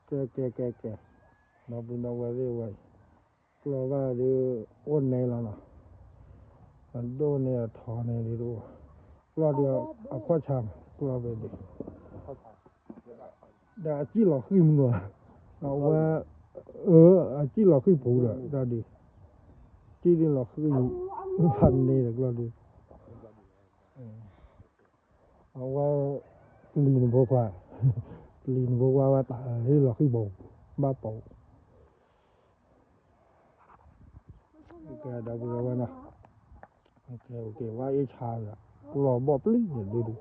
ကဲ ကဲ ကဲ ကဲ, ဒီပုၢ်ဒီဝဲၢ်သ့ၣ်ဝဲ, ကျီၢ်ဘၣ်ဒီး အိၣ်န့ၣ်လီၤနီၤ, အဒိၣ်န့ၣ်အထီန့ၣ်ဒ်တအိၣ်, ကျီၢ်ဒီး အခီၣ်ဆါ, ကျီၢ်ဖဲဒၣ်, ဒီးအစံၣ်လီၤဃံၣ်မုၢ်နီၤ, အဝဲ, အစံၣ်လီၤဃံၣ်ပူၤဒီး တၢ်ဒ်, စံၣ်ဒ်လီၤဃံၣ်, ဖးန့ၣ်ဒီးကျီၢ်ဒ် အဝဲ, ပျံၤနဖိခွါ, ပျံၤနဖိခွါဝဲ တၢ်ဟ့ၣ်လီၤဃံၣ်ပူၤ, ဘၣ်ပူၤ, ကဲ ဒီပုၢ်ဒီဝဲၢ်နီၤ, ဝါအ့ၣ်ဆါဒီး, ကျီၢ်ဘီၣ်ပျံၤန့ၣ်ဒ်ဒ်,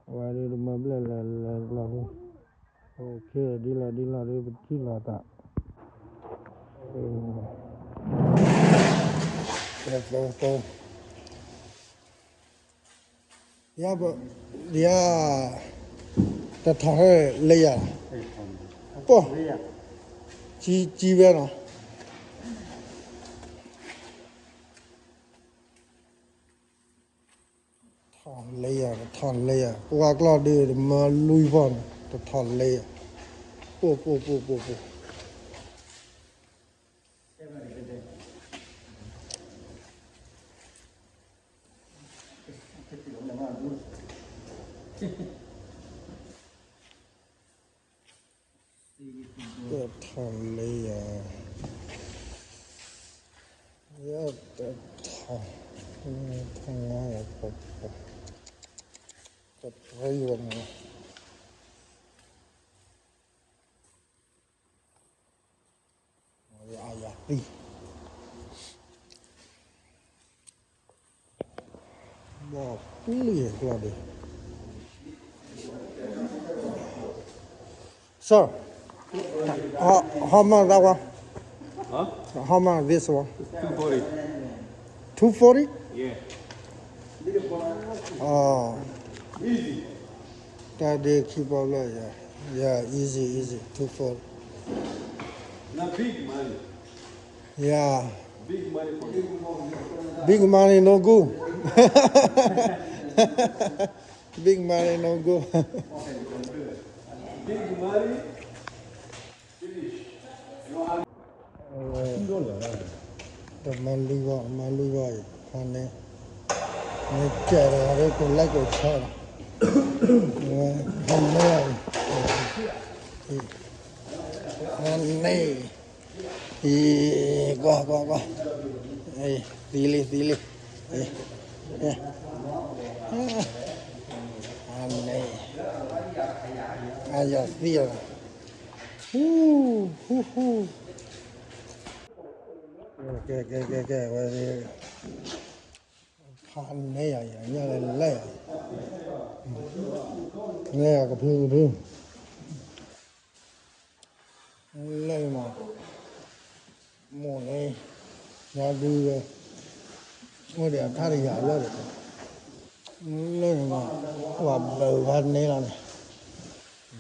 အဝဲဒ်တမၢဘျဲၣ်လဲၤလဲၤကျီၢ်ဒ်, ဒ်လဲၣ်ဒ်လဲၣ်ဒ်ပထံၣ်လီၤသး, ယၤ, တထီၣ်ဟဲလၢယၤ, ပှၢ်, ကံဝဲနီၤ, ထီၣ်လၢယၤ တထီၣ်လၢယၤ ပှၤကျီၢ်ဒုးတမၢလွံၢ်ဖီၣ်န့ၣ် တထီၣ်လၢယၤ, ပှၢ်ပှၢ်ပှၢ်ပှၢ်ပှၢ် တထီၣ်လၢယၤ, ယတထီၣ်, ထီၣ်လၢယၤ, တရံးဝဲန့ၣ် ယၤသံ, ဘီၣ်ပျံၤကျီၢ်ဒုး, Sir, how, how much that one? Huh? How much this one? Two forty. Two forty? Yeah. Oh. Easy. That they keep up like, yeah. Yeah, easy, easy. Two forty. Not big money. Yeah. Big money for you. Big money no good. Big money no good. Big money. တမၤလံဘၣ် မၤလံဘၣ်အံၤ ဖးန့ၣ်, မ့ၢ်ကဲဒီးဟီဒ်ကိးလဲၣ်ကိးဆၢလီၤ, ဖးန့ၣ်, ဖးန့ၣ်, အံၤ, ကွၢ် ကွၢ် ကွၢ်, သံလံ သံလံ, ဖးန့ၣ်, အါယၤသံလီၤ. ဟူ, ဟူ, ဟူ, ကဲ ကဲ ကဲ ကဲ, ဝဲ, ဖးန့ၢ်ယၤ ယၤလဲၤလဲၤ, လဲၤယၤကဖုကဖု, လဲၤမး, မိၢ်န့ၣ်, ယၤဒုးဝဲ, အိၣ်ဒီးအထါတယၤလီၤဒီး, လဲၤမး, ပှၤဘၢဖးန့ၢ်လီၤန့ၣ်,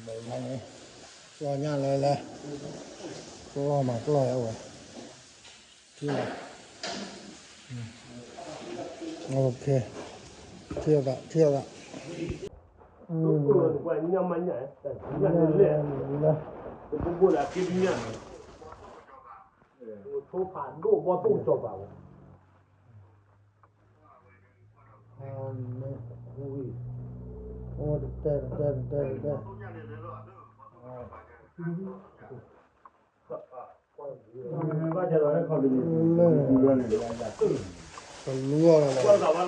ဘၢဖးန့ၢ်, ကျီၢ်ညါလဲၤလဲၤ, ကျီၢ်မးကျီၢ်ယၤဝဲ, ထံၣ်, ထံၣ်, ထံၣ်သး ထံၣ်သး, လဲၤ, လဲၤ, အိၣ်တတဲတတဲတတဲတတဲ, လၢ, တ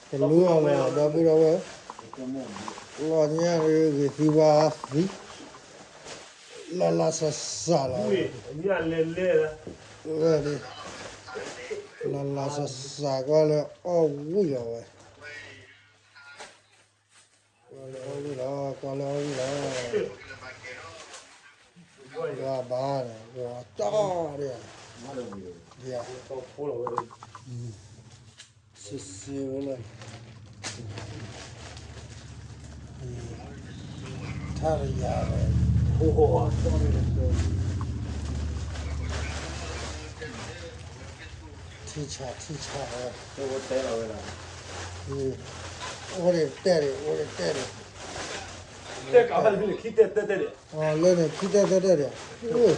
လူအီၤလီၤ, တလူအီၤလီၤ, ဒီပုၢ်ဒီဝဲၢ်, လီၤညါဂ့ၤသံဝါသံ, လၢလၢစၢ်စၢ်လီၤ, ဝဲ, လၢလၢစၢ်စၢ်ကွၢ်လၢအီၣ်ဝံၣ်လီၤဝဲ ကွၢ်လၢအီၣ်ဝံၣ်လီၤ, ကွၢ်လၢအီၣ်ဝံၣ်လီၤ, ယွၤဘၣ်န့ၣ် ယွၤကၠီဒၣ်, ယၤ, စံးစံးဝဲလၢ, ထါတယၤလီၤ, ထံဆး ထံဆးဝဲ, အိၣ်ဒီးတဲဒၣ် အိၣ်ဒီးတဲဒၣ် တဲကးဘၣ်လၢခံန့ၣ် ခံတဲတဲတဲဒံး, အလဲၣ်န့ၣ် ခံတဲတဲတဲဒံး,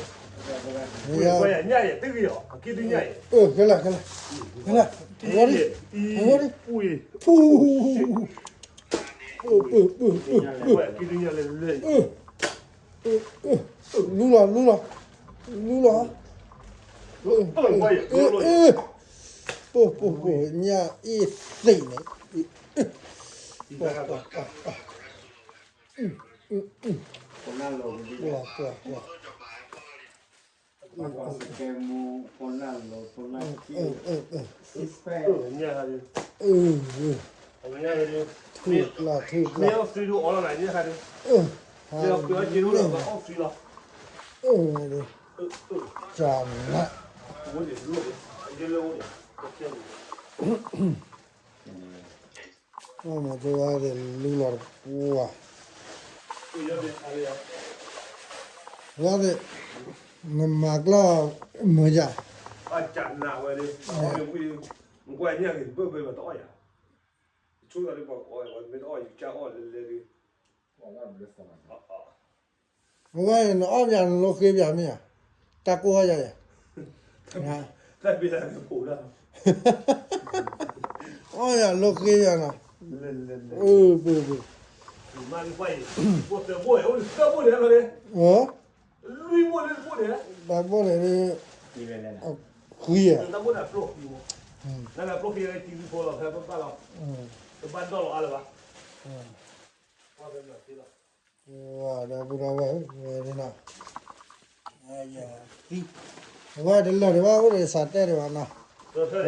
ဝဲပှဲၤညၣ်အံၤ တဂ့ၤအီၤ အခံဒုညၣ်အံၤ, ခဲလၢာ် ခဲလၢာ်, ခဲလၢာ်, အဝဲဒံး, အဝဲဒံး, ပူၤ, ပူၤ, ပူၤ, ပူၤ, ပူၤ, ပူၤ, ပူၤ, လူလီၤ လူလီၤ, လူလီၤ, ပူၤ, ပူၤ, ပူၤ, ညၣ်အ့ၣ်သ့ၣ်န့ၣ်, ပှၤ, ပှၤ, ပှၤ, ပှၤ, ထုးကျါ ထုးကျါ, ကနး, အမၤကဝဲဒၣ်လူလီၤတပှၢ်, ဝဲဒၣ်, နမၤကျီၢ်မုာ်ယၤ, အဝဲနအီၣ်ပၠးနလိဃ့ပၠးမ့ၢ်ဧါ, တၢ်ကိၢ်ဟဲယၤန့ၣ် အီၣ်ပၠးနလိဃ့ပၠးမ့ၢ်ဧါ, အီၣ်ပၠးလိဃ့ပၠးနီၤ, အၢ, ပှၤ, တၢ်ဘိၣ်န့ၣ်, တၢ်ဘိၣ်န့ၣ်, ဃံဧါ, ဒီပုၢ်ဒီဝဲၢ်, အဝဲတလၢာ်ဒံးဘၣ် အိၣ်ဒီးစးတဲဒံးဘၣ်နီၤ, အိ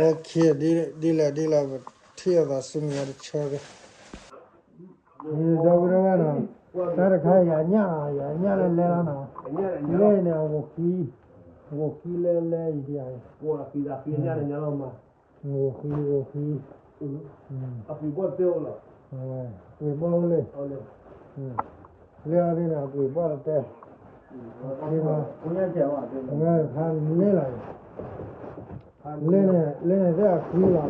ၣ်ခ့ ဒ်လဲၣ်ဒ်လဲၣ် ပထံၣ်အသးဆူမဲာ်ညါတဆၢက့ၤ, ဒီပုၢ်ဒီဝဲၢ်နီၤ, တၢ်တခါယၤညၣ်နီၤ ယၤညၣ်လဲၤလဲၤလီၤနီၤ, လဲၣ်န့ၣ် အဂိၢ်ဃံ, အဂိၢ်ဃံလဲၤလဲၤအံၤဒ်အံၤ, အဂိၢ်ဃံ, အဂိၢ်ဃံ, အပှ့ၤဘီၣ်တတဲအိၣ်လီၤ, ပှ့ၤဘီၣ်အိၣ်လၢ, လၢအန့ၣ်န့ၣ် အပှ့ၤဘီၣ်တတဲ, ဖးန့ၢ်လီၤ, လၢန့ၣ် လၢန့ၣ်သ့ၣ်အဃံလီၤ ပျိၢ်ဃံ,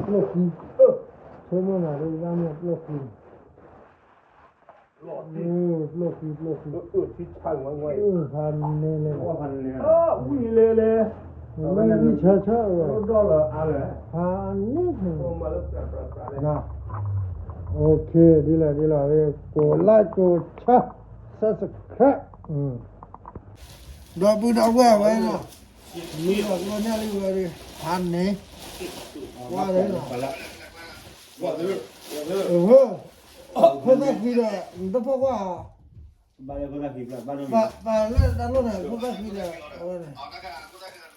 ဆိကမိၣ်နၤဒ်ဘၣ်မ့ၢ်ပျိၢ်ဃံ, ပျိၢ်ဃံ ပျိၢ်ဃံ, ဖးန့ၢ်လဲၣ်, ဝံၤလဲၣ်လဲၣ်, ဝံၤဆၢဆၢဝဲ, ဖးန့ၢ်, ဒ်လဲၣ်ဒ်လဲၣ်, ကိးlikeကိးshare, subscribe, ဒီပုၢ်ဒီဝဲၢ်ဝဲနီၤ, မ့ၢ်ဒီးကလီညၣ်လံဝဲဒီး ဖးန့ၢ်, ဝဲဒီး, ဖိသၣ်ဃံဒီး နတဖီၣ်ကွၢ်ဧါ, ပာ်လၢတၢ်လိၣ်န့ၣ် ဖိသၣ်ဃံဒီး အဝဲန့ၣ်,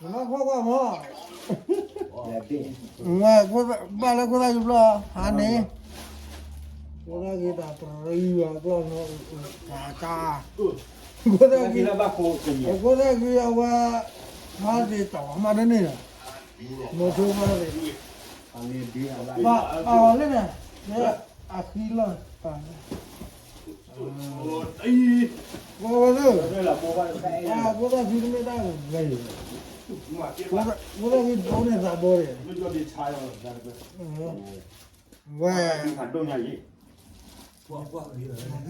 နဘၣ်ဖီၣ်ကွၢ်မး, ဝဲဖိသၣ်ဘၣ်လၢဖိသၣ်ဃံဘျီ, ဖးန့ၢ်, ဖိသၣ်ဃံတၢ်တရံးဘၣ်ကျီၢ်နီၤ, တၢ်, ဖိသၣ်ဃံ, ဖိသၣ်ဃံအဝဲ, ဖးသ့ၣ်တၢ်မၤတန့ၢ်ဒီး, မိၤဆိဖးသ့ၣ်, ပာ်အီၤလၢန့ၣ်, အဃံလီၢ်, ပှၤဝဲသ့ၣ်, ဖိသၣ်ဃံတမ့ၢ်တၢ်ဂ့ၤ, ဖိသၣ်ဃံဘိန့ၣ်သးဘိန့ၣ်, ဝဲ, မိၤ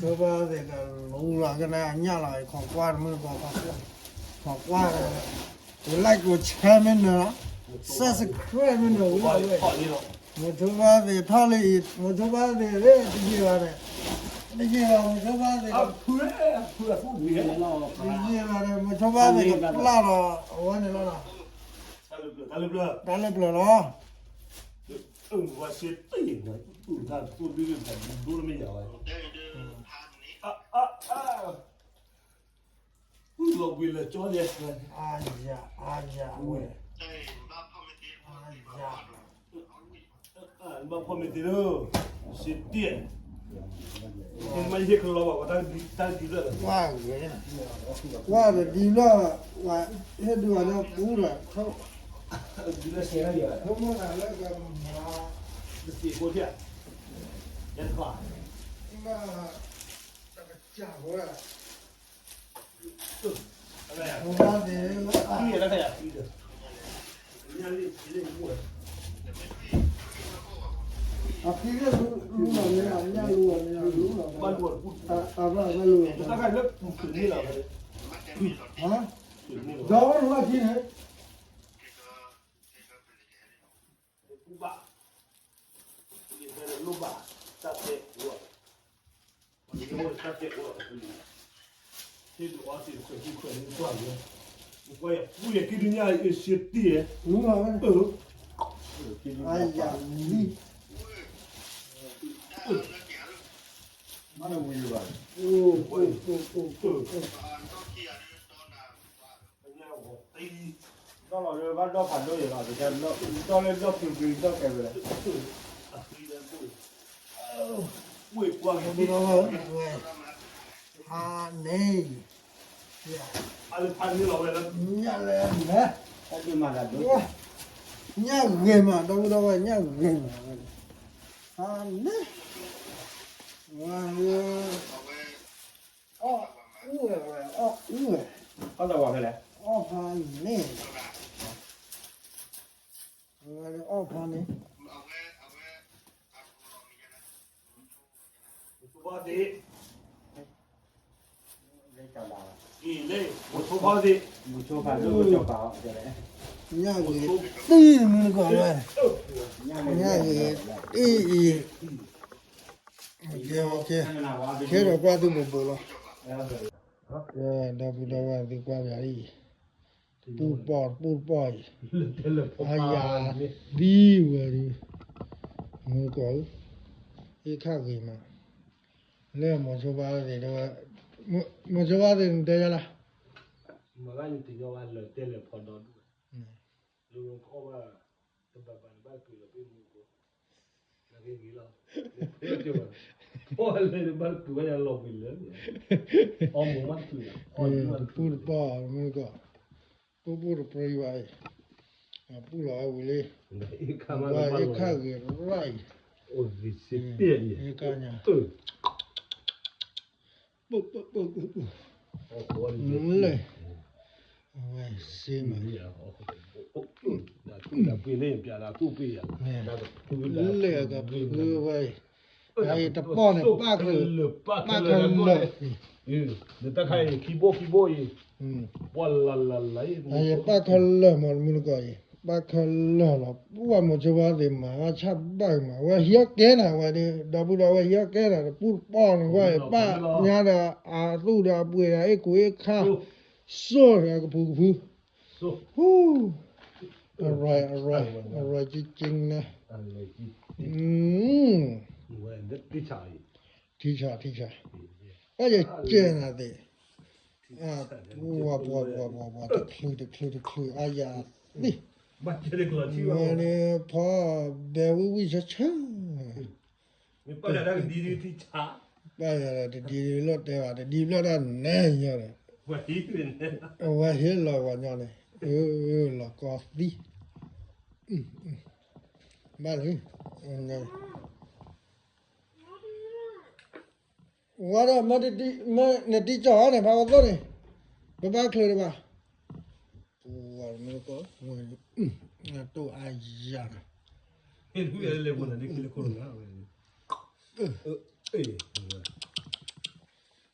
ဆိဖးသ့ၣ်ကလူလီၤကနၣ်ညၣ်လီၤ ခိးကွၢ်တမုၢ်တကိး, ခိးကွၢ်, ကိးlikeကိးshareမ့ၢ်နၢၤလီၤ, subscribeမ့ၢ်နၢၤဝံၤလီၤဝဲ, မိၤဆိဖးသ့ၣ်ထီၣ်လံအံၤ မိၤဆိဖးသ့ၣ်တယံာ်ဘၣ်န့ၣ်, တယံာ်ဘၣ် မိၤဆိဖးသ့ၣ်, တယံာ်ဘၣ်န့ၣ် မိၤဆိဖးသ့ၣ်ကပျၢ်လီၤ အဝဲန့ၣ်လီၤ, တၢ်လၢပျၢၤလီၤ, လီၤဝဲ, ဘၣ်ဖီမ့ၢ်တ့ၢ်လၢ, စ့တ့ၢ်, မ့ၢ်ယဟ့ၣ်ကလီဘၣ်, တၢ်ဒ်လၢ, ကွၢ်ဒီးဒ်လၢ, ဟဲဒုးအီၤလၢပူၤဒီး, ဒ်လၢစဲးလၢယၤ, တစ့းဖိထံၣ်, ယတဖၣ်, တကစၢ်ဝဲ ညၣ်လံၣ်လံၣ်မူၣ်, အဖံလၢလူလီၤမ့ၢ်ညၣ်လူလီၤမ့ၢ်လူလီၤ, ဘၣ်လူလီၤ, တၢ်ဘၣ်လူလီၤ, တၢ်ခါလၢပူၤသုးန့ၣ်လီၤ, ဒီးဝဲလူလီၤခံန့ၣ်, ပူဘၣ်, ယဖဲလၢလိၣ်ဘၣ်, တၢ်တဲ, ဟ့ၣ်ဒုးအီသံးခွဲးခံခွဲးန့ၣ်ကွၢ်လီၤ, ကွၢ်ယၤပူယၤက့ၤဒုးညၣ်အ့ၣ်စ့တ့ၢ်, အယၤလံ, မ့ၢ်ဝံၤဘၣ်, ဒီးလီၤလၢဘၣ်ဒီဖးဒိၣ်ယဲလီၤ, ဒီးလၢဒီဖုဖုဒီကဲဝဲလီၤ, ဝဲကွၢ်က့ၤ, ဖးန့ၣ်, ဖးန့ၣ်လီၤဝဲလီၤ, ညၣ်လဲၣ်, ညၣ်ဂ့ၤမး ဒီပုၢ်ဒီဝဲၢ် ညၣ်ဂ့ၤမးဝဲ, ဖးန့ၣ်, ဝဲ အီၣ်အူဝဲ, အီၣ်အူဝဲ, အီၣ်တၢ်ဝဲဖဲလဲၣ်, အီၣ်ဖးန့ၣ်, အီၣ်ဖးန့ၣ်, ညၣ်ဂ့ၤသံမုၢ်ကီၢ်ဝဲ, ညၣ်ဂ့ၤသံအံၤ, ကဲဒီးကွၢ်သုးဘူးဘူးလီၤ, ဒီပုၢ်ဒီဝဲၢ်သုကွၢ်ယၤအံၤ, ပူၢ်ပီၢ်ပူၢ်ပီၢ်အံၤ, အယၤသံဝဲဒုး, မုၢ်ကီၢ်ဧၢ, ဟ့ၣ်ခါဂ့ၤမး, လၢမိၤဆိဘါသ့ၣ်တဲဝဲ, မိၤဆိဘါသ့ၣ်နတဲယၤလၢ မၤဂၤန့ၣ်တညီဘၣ်လၢတဲလဲၤဖီဒီဒူၣ်, လၢကအီၣ်ဘၣ်, တဘၣ်ဘၣ်နဘၣ်ကွံာ်လီၤပ့ၢ်မူကီၢ်, နဂ့ၤဂ့ၤလီၤ, ဖဲတဲဝဲ, အီၣ်လဲၤနဘၣ်ကွံာ်ဝဲယၤလီၤကွံာ်လၢ, အီၣ်မူမးတကွံာ်လီၤ, တပူၢ်တပီၢ်မုၢ်ကီၢ်, ပူၢ်ပူၢ်တပြံဘၣ်အံၤ, ပူၢ်လီၤဝဲဝံၤလံ, ဝဲဟ့ၣ်ခါဂ့ၤရၢ်အံၤ, ဟ့ၣ်ခါညါ ပူၢ်ပူၢ်ပူၢ်ပူၢ်ပူၢ်, လဲၣ်, အဝဲစ့မး, လဲၣ်အကဖုဝဲအံၤ, အအံၤတပီၢ်န့ၣ် ပၣ်ချၢ, ပၣ်ချၢလၢာ်, နတၢ်ခါအံၤခံဘိခံဘိအံၤ, ပှၤလၢလၢလၢ, အယပၣ်ခဲလၢာ်မး တမုၢ်တကိးအံၤ, ပၣ်ခဲလၢာ်လီၤ, ပှၢ်မိၤဆိဘါသ့ၣ်မၤဘၣ်ဆၣ်ဘၣ်မး, ဝဲဟံးအီၣ်ကဲနၤဝဲဒီး, ဒီပုၢ်ဒီဝဲၢ်ဟံးအီၣ်ကဲနၤ တပူၢ်တပီၢ်န့ၣ် ဝဲပၣ်ညါဒီး အသူၣ်ဒီးအပှ့ၤဒီး အ့ၣ်ကူအ့ၣ်ခါ, စိၢ်ဒီးအကဖုကဖု, ဟူ, အရၢၢ်အရၢၢ် အရၢၢ်ကံကံန့ၣ်, ထံဆး ထံဆး, ဘၣ်ယကဲနၤသ့ၣ် ပှၤပှၤပှၤပှၤ တချုးတချုးတချုး အါယၤသံၣ်, ဝဲန့ၣ်ဖီဘဲဝံၣ်ဝံၣ်ဆၢဆၢ, ပၢ်ယၤဒီးတဒ်လီၤတဲဘၣ် တဒ်ဘျီတၢ်နဲၣ်ညီဒီး, အဝဲဟ့ၣ်လီၤပှၤညီန့ၣ်, လီၤကီသံၣ်, ဘၣ်လံ, ဝဲဒီး နတံၢ်ကၠီၣ်အီၤန့ၣ် ဖးဝဲသိၣ်န့ၣ်, ပဘၣ်ချုးတဘၣ်, ပှၤမ့ၢ်ကီၢ်, တိၢ်အါယၤ,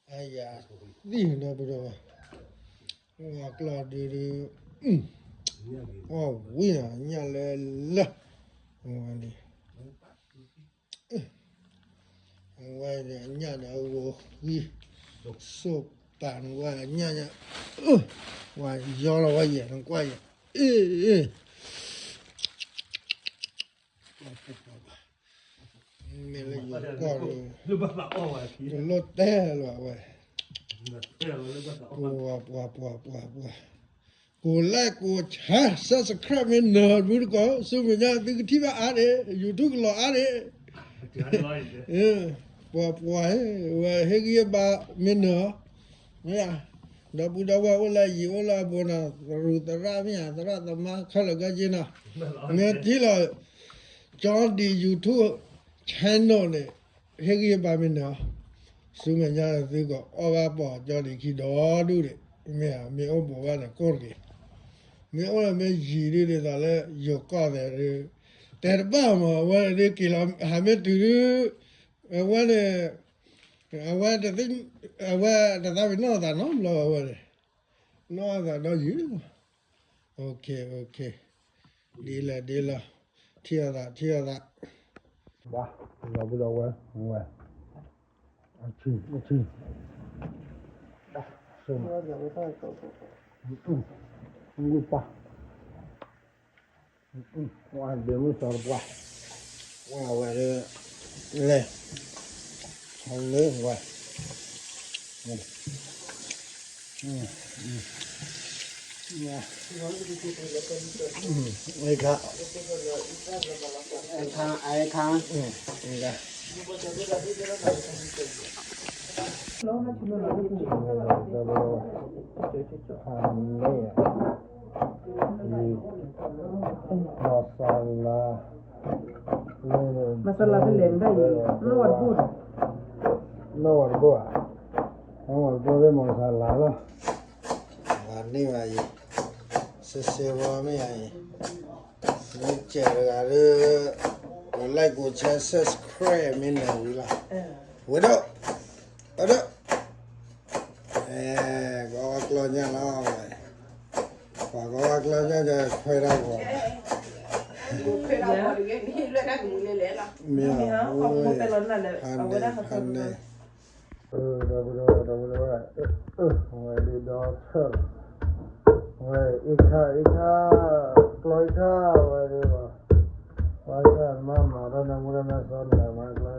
အါယၤ, သံၣ်ဒီးပဒီး, ဝဲကျီၢ်ဒုးဒုး, အီၣ်ဝံၤနီၤ ညၣ်လၢလၢ, ဝဲန့ၣ် ဝဲန့ၣ်အညၣ်န့ၣ် အဂီၤဃံ, စိၢ်ပာ်န့ၣ် ဝဲအညၣ်ညါ, ဝဲယီလီၤဝဲယဲၢ် နကွၢ်ယဲၢ်, အ့ၣ်, မ့ၢ်လၢယိၤကီၢ်ဒီး, တလိၣ်တဲလၢၤဝဲ, ပှၤပှၤပှၤပှၤပှၤ ကိးlikeကိးshare subscribe မ့ၢ်နၢၤ မုၢ်တကိး ဆူမဲာ်ညါသုကထံၣ်ဘၣ်အါန့ၣ် YouTube ကလီၤအါန့ၣ်, ပှၤပှၤဝဲဟ့ၣ်ဂံၢ်ဘါမ့ၢ်နၢၤ, မ့ၢ်ဧါ, ဒီပုၢ်ဒီဝဲၢ်အိၣ်လၢယံၤအိၣ်လၢအဘူးနီၤ သရူးသရၣ်မ့ၢ်ဧါ သရၣ်သမါခဲလၢာ်ခဲဆ့နီၤ, မ့ၢ်ထံၣ်လီၤ ကၠီဒံး YouTube channel န့ၣ် ဟ့ၣ်ဂံၢ်ဘါမ့ၢ်နၢၤ, ဆူမဲာ်ညါသုကအီၣ်ဘၣ်ပှၤကၠီဒံးခံဒီဒူၣ်န့ၣ်, မ့ၢ်ဧါ မ့ၢ်အိၣ်ဘူးဘၣ်န့ၣ် ကိၢ်တက့ၢ်, မ့ၢ်အိၣ်လၢမ့ၢ်ယံၤဒ်န့ၣ်သိးလၢယိၤကီၢ်သဲးဒုး တဲတဘၣ်မး အဝဲဒၣ်က့ၤလီၤ ဟးမ့ၢ်တုၤဒုး အဝဲန့ၣ် အဝဲတသ့ အဝဲတသးပ့ၤနီၣ်သးနီတဘျီ အဝဲန့ၣ် နီၢ်သးဒီးယုၢ် OK OK ဒ်လဲၣ်ဒ်လဲၣ် ထံၣ်အသးထံၣ်အသး ဘၣ် လီၤဘုလီၤဝဲ ဝဲ အဆံ အဆံ ဘၣ် ဆိ ငုပၢ် ဝဲဒုးမုၢ်စီၤတပှၢ် ဝဲဝဲဒုး လဲၤ ဟီလၢဝဲ အခါ အခါ အခါ အခါ မၤစၢၤလါ မၤစၢၤလါဖဲလဲၣ်ဒၣ်အံၤ နီၢ်ဝဲတဘိၣ်ဒီး နီၢ်ဝဲတဘိၣ်ဧါ နီၢ်ဝဲတဘိၣ်ဖဲမၤစၢၤလါလီၤ ဝဲန့ၢ်ဘၣ်အံၤ စဲစဲဝဲမ့ၢ်အံၤ မ့ၢ်စဲးတဂၤဒီး like ကိး share subscribe မ့ၢ်နၢၤဝံၤလီၤ ဝဲဒၣ် ဝဲဒၣ် အဲ ကီဝဲကျီညါလီၤ ပှၤကီဝဲကျီညါဒီးခွဲးတၢ်ဂီၤ မ့ၢ် ဖးန့ၣ် ဖးန့ၣ် ဒီပုၢ်ဒီဝဲၢ် ဒီပုၢ်ဒီဝဲၢ် ဝဲဒုးဒီထၢၣ်လီၤ ဝဲအံၤခါအံၤခါ ကျီအံၤခါ ဝဲဒုး ဝဲခါမၤမၤတၢ်နၢမူတၢ်နၢစီနၤမၤကျီအံၤ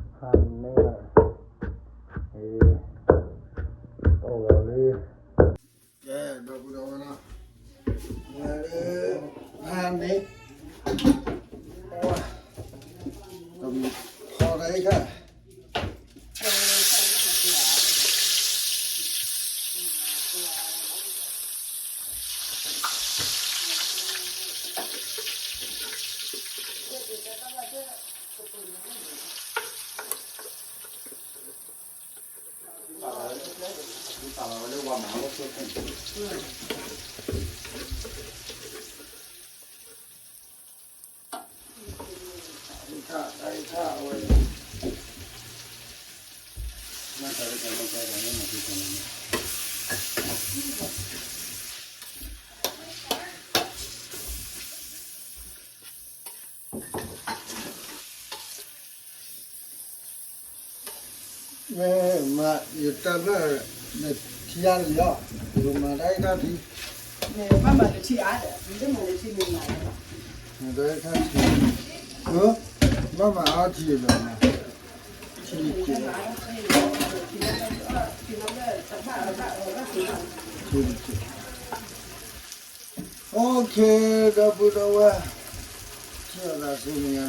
ခါ မၤတဂ့ၤ ဖးန့ၣ် အ့ အိၣ်လီၤလံ ကဲ ဒီပုၢ်ဒီဝဲၢ်နီၤ ဝဲဒၣ် ဖးန့ၣ် ဖီတၢ်အံၤခါ မ့ၢ်မၤယတၢ်ဘျၢၣ် နထံၣ်ဧါလီၤ ယမၤတၢ်အံၤတၢ်ထံ ဘၣ်မၤတထံၣ်ဧါ မၤတၢ်အံၤတၢ်ထံ ဘၣ်မၤအါထံလီၤ ထံတက့ၢ် ထံတက့ၢ် OK ဒီပုၢ်ဒီဝဲၢ် ထံၣ်အသးဆူမဲာ်ညါ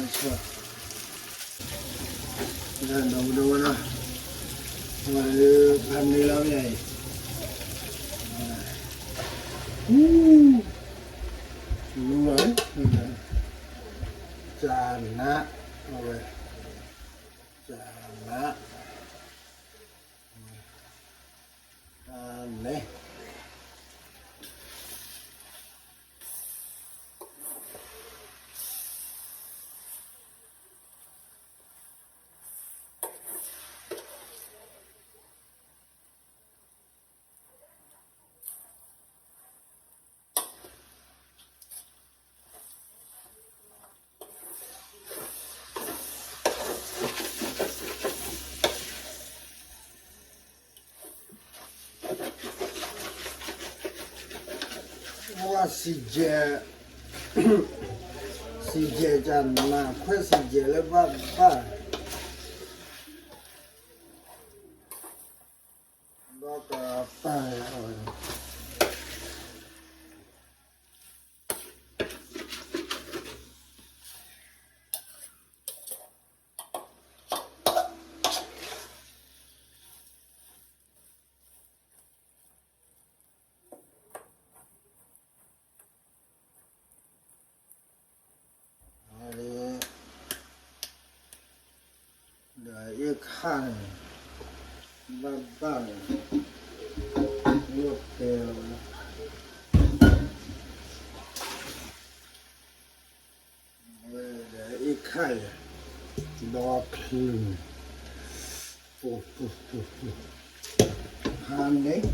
တဆၢ ဒီပုၢ်ဒီဝဲၢ်နီၤ ဝဲဖးန့ၢ်လီၤမ့ၢ်အံၤ လူလီၤ ကနး အဝဲ ကနး န့ၣ် ဝဲစံးယဲၢ်, စံးယဲၢ်ကနးခွဲးစံးယဲၢ်လၢဘၣ်ဘၣ်, ဒီးကပၤ ဒီးအ့ၣ်ခၣ်န့ၣ် ဘၣ်ဘၣ်န့ၣ် အိၣ်တဲလီၤဝဲလီၤ. ခါယၤ, ဒီချံ, ဟါန့ၣ်,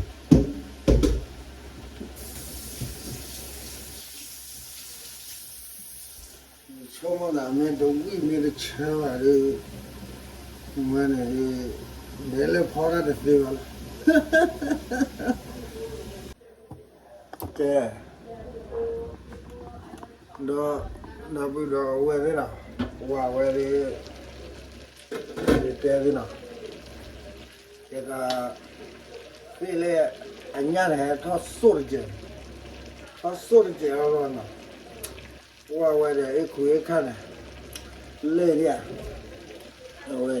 ဆိကမိၣ်သးမ့ၢ်တဝံၣ်မ့ၢ်တဆၢဘၣ်ဒီး, မ့ၢ်န့ၣ်, ဒဲလၢဖီတၢ်တသ့ဘၣ်လီၤ. ကဲ, ဒီး, ဒီပုၢ်ဒီဝဲၢ်သ့ၣ်နီၤ, ဝၤဝဲဒၣ်, ယတဲသ့ၣ်နီၤ, ယက, သ့ၣ်လၢ, အညၣ်န့ၣ်ဟဲထီၣ်စိၣ်တကဲး, ထီၣ်စိၣ်တကဲးလီၤနီၤ, ဝၤဝဲဒီးအ့ၣ်ခူအ့ၣ်ခါန့ၣ်, လဲၣ်ဒၣ်ဧါ, အဝဲ,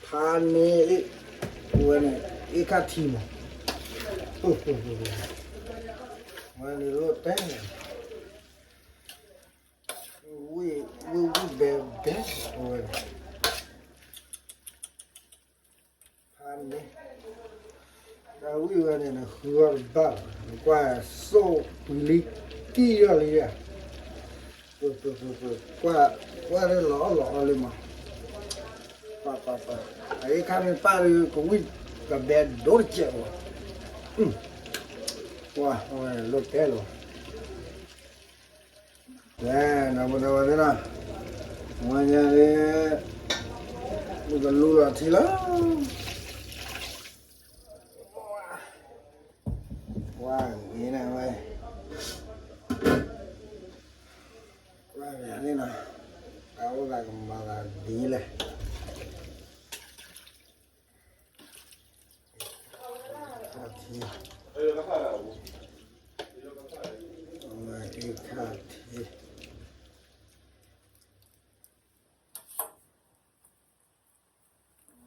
ဖးန့ၢ်, အဝဲန့ၣ်, အ့ၣ်ခါထံမး, ဝဲန့ၣ်လိၣ်တဲန့ၣ်, ဝံၣ်ဝံၣ်ဘဲဘဲ, အဝဲန့ၣ် ဖးန့ၢ်, တၢ်ဝံၣ်ဝဲန့ၣ် နဃုအီၤတဘၣ်ဘၣ်, နကွၢ်စိၣ်ပှံၤလံ, တံၢ်ယီၢ်လံဧါ, ပ, ပ, ပ, ပ, ကွၢ်, ကွၢ်လၢလီၤအီၣ်လီၤအီလံမး, ပ, ပ, ပ, အအ့ၣ်ခါမ့ၢ်ပၢ်ဒီး ကဝံၣ်ကဘဲဒိတကဲးလီၤ, ကွၢ်, အဝဲန့ၣ်လိၣ်တဲလီၤ. ကဲ, ဒီပုၢ်ဒီဝဲၢ်သ့ၣ်နီၤ, ဝဲညါလၢ, ပကလူလီၤထံလီၤ, ဝါဂ့ၤန့ၣ်ဝဲ, ဝါဂ့ၤန့ၣ်နီၤ, တၢ်အိၣ်သးကမၤသးဒ်လဲၣ်. ခါထံ, အ့ၣ်ခါထံ,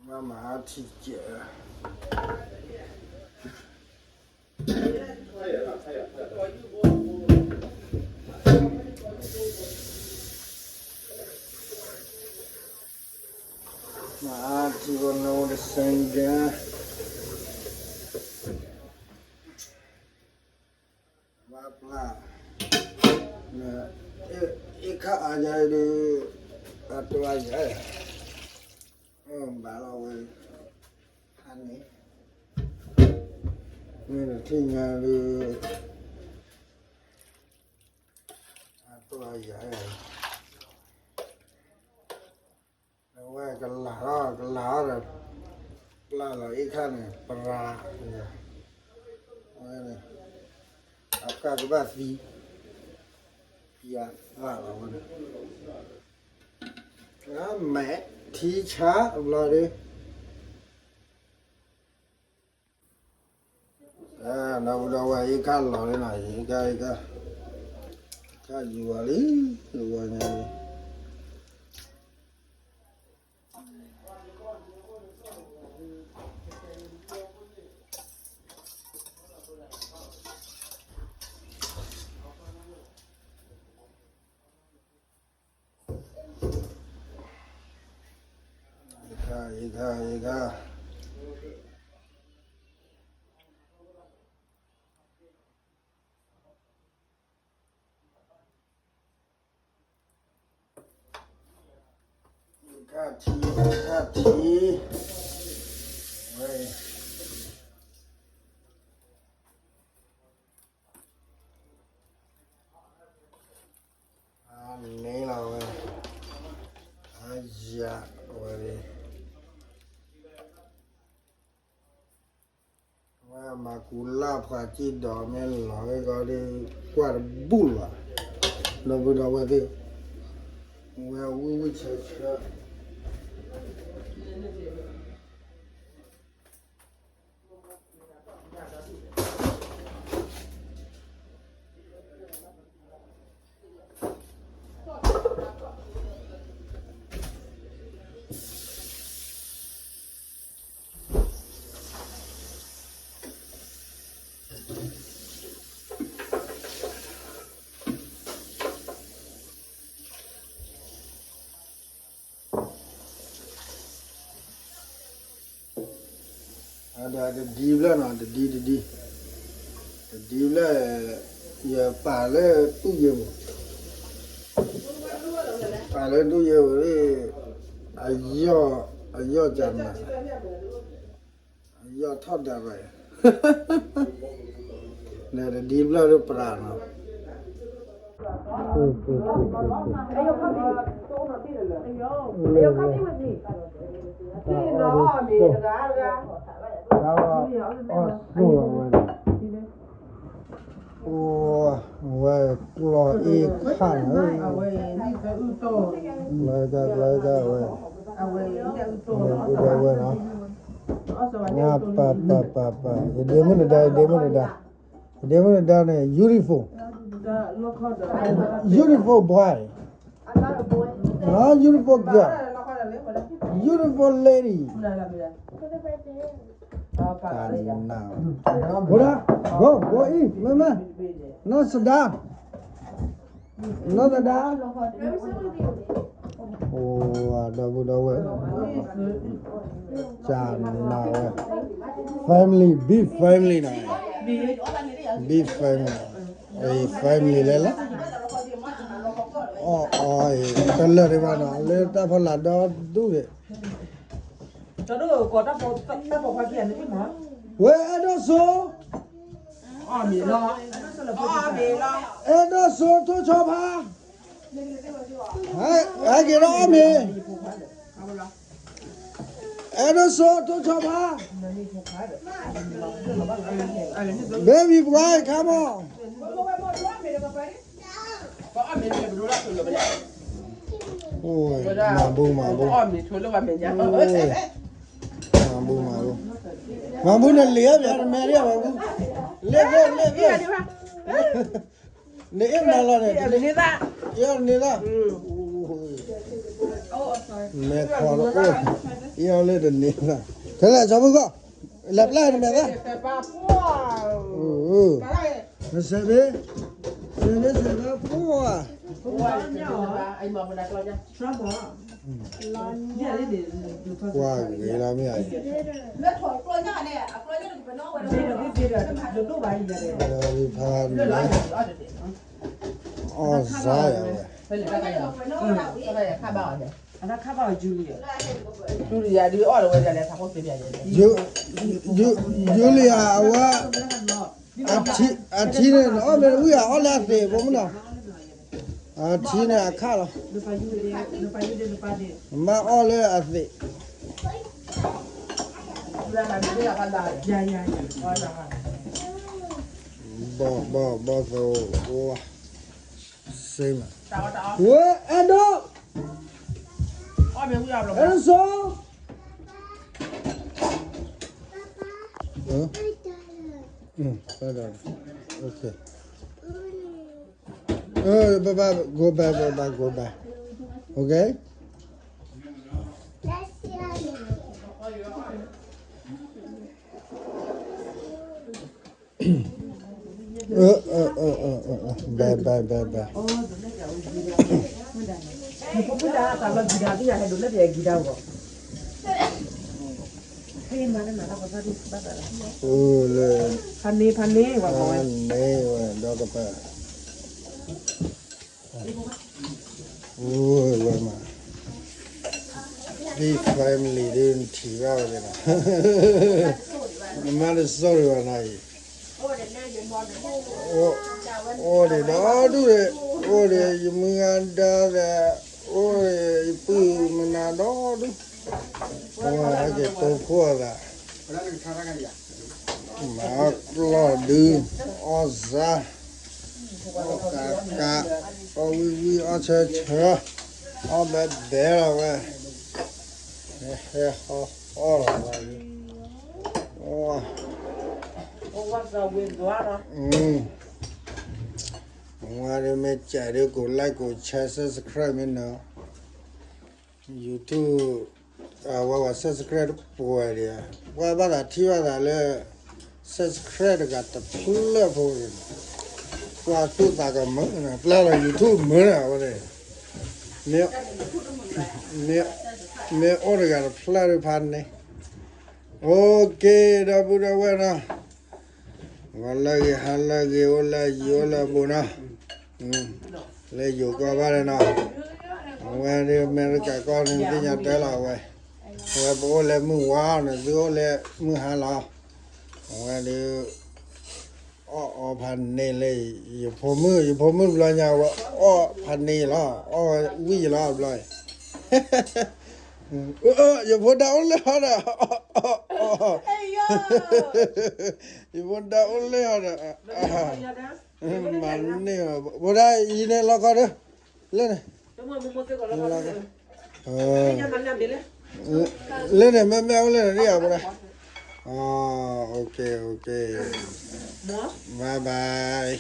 မၤမၤထံကဲး, မၤထံကီၢ်နိဒီးစဲကဲ, ဘၣ်ပျၢ်, အ့ၣ်ခါအါယၤဒီး, အတၢ်ယၤ, ဘၣ်လီၤဝဲ, ဖးန့ၢ်, မ့ၢ်တထံၣ်ညါဒီး, အတၢ်ယၤ, အဝဲကလၤထီၣ်ကလၤထီၣ်ဒီး, ပျၢ်လီၤအ့ၣ်ခါန့ၣ် ပရၤ, အဝဲန့ၣ်, အကၢ်ကဘၣ်သံ, ပျၢ်သၣ်လီၤဝဲန့ၣ်, မဲာ်ထံဆါအဘျီဒီး ဒီပုၢ်ဒီဝဲၢ် အ့ၣ်ခါလီၤလံနီၤ, အ့ၣ်ခါ, အ့ၣ်ခါ, အ့ၣ်ခါယူၤဝဲလံ, ယူၤဝဲညါလံ, အ့ၣ်ခါ, အ့ၣ်ခါ, အ့ၣ်ခါ, အ့ၣ်ခါထံ, အ့ၣ်ခါထံ, ဝဲ အန့ၣ်လီၤဝဲ, အယၤဝဲ, ဝဲမၤကူလၢ်ဖှၤကံၢ်ဒီးမ့ၢ်လီၤဝဲဂီၤဒီး ကွၢ်တဘူၣ်လၢၤဘၣ်, ဒီပုၢ်ဒီဝဲၢ်သ့ၣ်, ဝဲဝံၣ်ဝံၣ်ဆၢဆၢ ဒီးတဒံဘျဲၣ်နီၤ, တဒံတဒံ, တဒံဘျဲၣ်, ယပာ်လၢသူၣ်ယဲမး, ပ လၢဒူၣ်ယဲဝဲ, အယီၢ်, အယီၢ်ကနၤ, အယီၢ်ထီၣ်ဒၣ်ဝဲ, လၢတဒံဘျၢၣ်လၢပရၤနီၤ, အီၣ်စိၣ်ဝဲ, ဝဲကျီအ့ခါန့ၣ်, ကျီအ့ခါဝဲ, ဝဲနီၤ, ပၢ်ပၢ်ပၢ်ပၢ်, ယဒ့မုၣ်နဒါ, ယဒ့မုၣ်နဒါ, ယဒ့မုၣ်နဒါန့ၣ် beautiful, beautiful boy, beautiful girl, beautiful lady. Go, go in, မ့မ့ၢ်, နီၢ်သဒါ, နီၢ်သဒါ, အိၣ်ဒီပုၢ်ဒီဝဲၢ်, ကနၤဝဲ, family, big family နီၤ, big family, family လဲၣ်လဲၣ်, အီၣ်အီၣ်တလၢာ်ဒံးဘၣ်နီၤ လၢတၢ်ဖီလာ်ဒီဒူၣ်န့ၣ် ဝဲအဲၣ်ဒိၣ်စိ, အဲၣ်ဒိၣ်စိထိၣ်ဆီဖါ, ဟဲက့ၤဒီးအီၣ်မ့ၤ, အဲၣ်ဒိၣ်စိထိၣ်ဆီဖါ, baby boy, come on. မၤဘူမၤဘူ, မၤဘူမၤဘူ, မၤဘူနလံၤအီၣ်မ့ၤ နမဲာ်ဒံးမၤဘူ, လ့ၣ်ဂ့ၢ် လ့ၣ်ဂ့ၢ်, နအ့ၣ်မၤလီၤန့ၣ်, အ့ၣ်န့ၣ်လီၤ, မဲာ်ခီတအိၣ်, အ့ၣ်အီၤလၢတန့ၢ်လီၤ, ခဲလၢာ်ဆီဖိကီၢ်, လဲၤပျၢ်နမဲာ်သၣ်, နစဲးဘ့, စဲးဘ့စဲးဘ့ပှၤ, ကွၢ်ဂ့ၤလီၤမ့ၢ်, ဖးန့ၣ်, အီၣ်စါယၤဝဲ, ယူလံယၤအဝဲ, အထံန့ၣ် နအီၣ်မ့ၢ်တဝံၣ် အီၣ်လၢအသ့းဖိမနီၤ, အထံန့ၣ်အခါလီၤ, မ့ၢ်အီၣ်လၢအသ့း, ဘီၣ်ဘီၣ်ဘီၣ်သဝ, ဝဲအဲၣ်ဒိၣ်, အဲၣ်ဒိၣ်စိ, bye bye, go bye, bye bye, go bye, okay. Bye bye, bye bye. ဖဲန့ၣ်, ဖဲန့ၣ်ဝဲ, ဒီးကပၤ, အိၣ်ဝဲမး, big family ဒ်နထံၣ်ဘၣ်ဝဲန့ၣ်လီၤ, နမါတစိၢ်ဒံးဘၣ်နၤအံၤ, အိၣ်ဒံးဒီဒူၣ်ဒံး, အိၣ်ဒံးယမုၢ်ဂၤဒါဒီး, အိၣ်ဒံးယပုၢ်မနၤဒီဒူၣ်, ပှၤဟဲက့ၤတိခိၣ်အသး, မၤအီၣ်ကျီၢ်ဒု, အီၣ်စါ, အီၣ်ကးကး, အီၣ်ဝံၣ်ဝံၣ်, အီၣ်ဆၢဆၢ, အီၣ်ဘဲဘဲလီၤဝဲ, ဟဲဟီအီၣ်လီၤဝဲ, ဝါ, ဝါဒ်မ့ၢ်စးဒ်ကိး like ကိး share subscribe မ့ၢ်နီၤ, YouTube, အဝဲဝဲ subscribe တပှဲၤဒံး, ပှၤဘၣ်သးထံၣ်ဘၣ်သးလၢ subscribe တဂၤတဖျၢၣ်ဖိန့ၣ်, ပှၤသူၣ်သးကမုာ်န့ၣ် ပျၢ်လီၤ YouTube မုာ်န့ၣ် အဝဲန့ၣ်, မ့ၢ်အိၣ်တဂၤတဖျၢၣ်ဒံးဖးန့ၣ်, okay ဒီပုၢ်ဒီဝဲၢ်နီၤ, ဂီၤလၢအဂ့ၤ ဟါလၢအဂ့ၤ အိၣ်လၢအယံၤ အိၣ်လၢအဘူးနီၤ, လၢယိၤကီၢ်ဘၣ်န့ၣ်နီၤ, အဝဲဒုး အမဲရကၤကီၢ်န့ၣ် သ့ၣ်ညါတဲလီၤဝဲ, အဝဲပအိၣ်လၢမုၢ်ဝါန့ၣ် သုအိၣ်လၢမုၢ်ဟါလီၤ. အဝဲဒုး အီၣ်အီဖးန့ၢ်လၢ ယဖိမုၣ် ယဖိမုၣ်ဘျီညါဝဲ အီၣ်ဖးန့ၢ်လီၤ အီၣ်ဝံၣ်လီၤဘျီ, ယဖိဒါအိၣ်လၢဟီဒီး, ယဖိဒါအိၣ်လၢဟီဒီး, မၤန့ၢ်, ဖိဒါအံၤန့ၣ်လီၤခီဒီး, လၢန့ၣ်, လၢန့ၣ် မ့မ့ၢ်အိၣ်လၢန့ၣ်ဒ်ယၤဖိဒါ, OK, OK, bye bye.